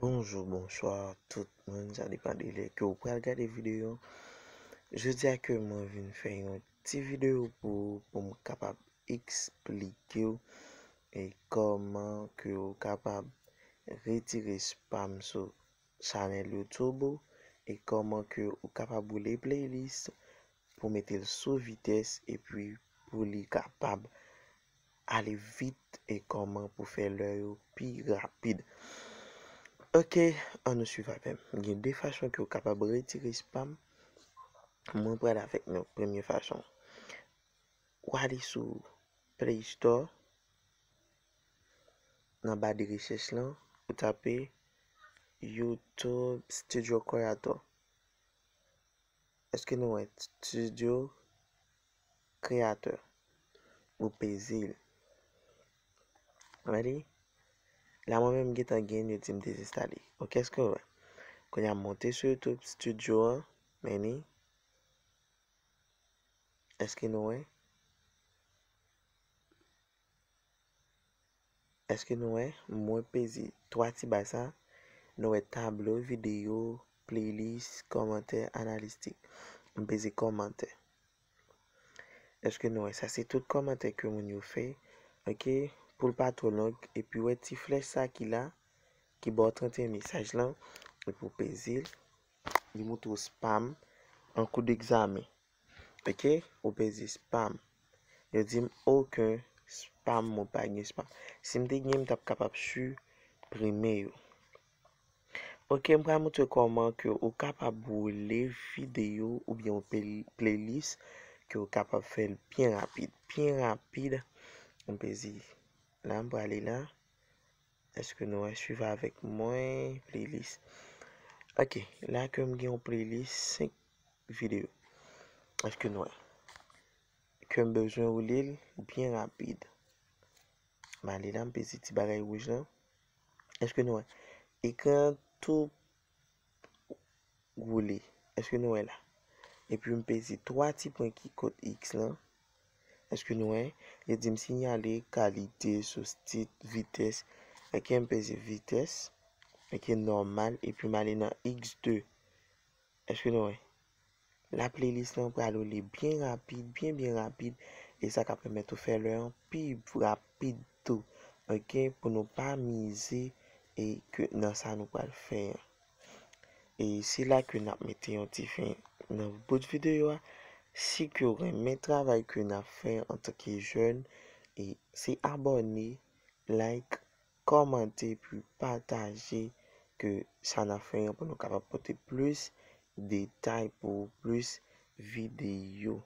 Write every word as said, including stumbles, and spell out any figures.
Bonjou, bonswa tout moun, sa depann de lè ke w pral gade videyo. Jodi a ke mwen vin fè yon ti videyo pou, pou m kapab eksplike w e kòman ke w kapab retire spam sou chanèl YouTube ou e kòman ke w kapab woule playlist pou mete l sou vitès epi pou li kapab ale vit e kòman pou fè lè yo pi rapid. Ok, ann nou swiv avè m. Gen de fason ke w kapab retire spam. Mwen pral avèk nou. Premye fason, w ale sou Play Store, nan ba de rechèch lan, ou tape YouTube Studio Creator. Èske nou wè Studio Creator? Ou peze l. Gade. La mwen menm m gentan gen l, yo di m dezenstale. Ok, èske w wè? Kounye a m monte sou YouTube Studio an, men ni. Èske nou wè? Èske nou wè? Mwen peze twa ti ba sa. Nou wè tablo, videyo, playlist, kòmantè, analistik. M peze kòmantè. Èske nou wè? Sa se tout kòmantè ke moun yo fè. Ok? Pou l pa twò long. Epi wè ti flèch sa ki la, ki bò trannteyen mesaj lan. Epi w peze l. Li montre w spam an kou degzamen. Ok? Ou peze spam. Yo di m okenn spam, mwen pa gen spam. Si m te gen, m t ap kapab siprime yo. Ok, m pral montre kòman ke ou kapab woule videyo oubyen yon play-, playlist ke ou kapab fè l byen rapid. Byen rapid. M peze la, m prale la. Èske nou wè? Swiv avèk mwen, playlist. Ok, la ke m gen yon playlist senk videyo. Èske nou wè? Ke m bezwen woule l byen rapid. M ale la, m peze ti bagay wouj lan. Èske nou wè? Ekran an tou woule. Èske nou wè la? Epi m peze twa ti pwen ki kot X lan. Èske nou wè? Yo di m siyale, kalite, soustit, vitès. Ok, m peze vitès. Ok, nòmal. Epi m ale nan X de. Èske nou wè? La playlist lan pral woule byen rapid, byen, byen rapid. E sa ka pèmèt ou fè lè an pi rapid tou. Ok, pou nou pa mize e ke nan sa nou pral fè an. E se la ke n ap mete yon ti fen nan bout videyo a. Si ke w renmen travay ke n ap fè antanke jèn, e se abòne, like, kòmante, epi pataje ke sa n ap fè an pou nou kapab pote plis detay pou plis videyo.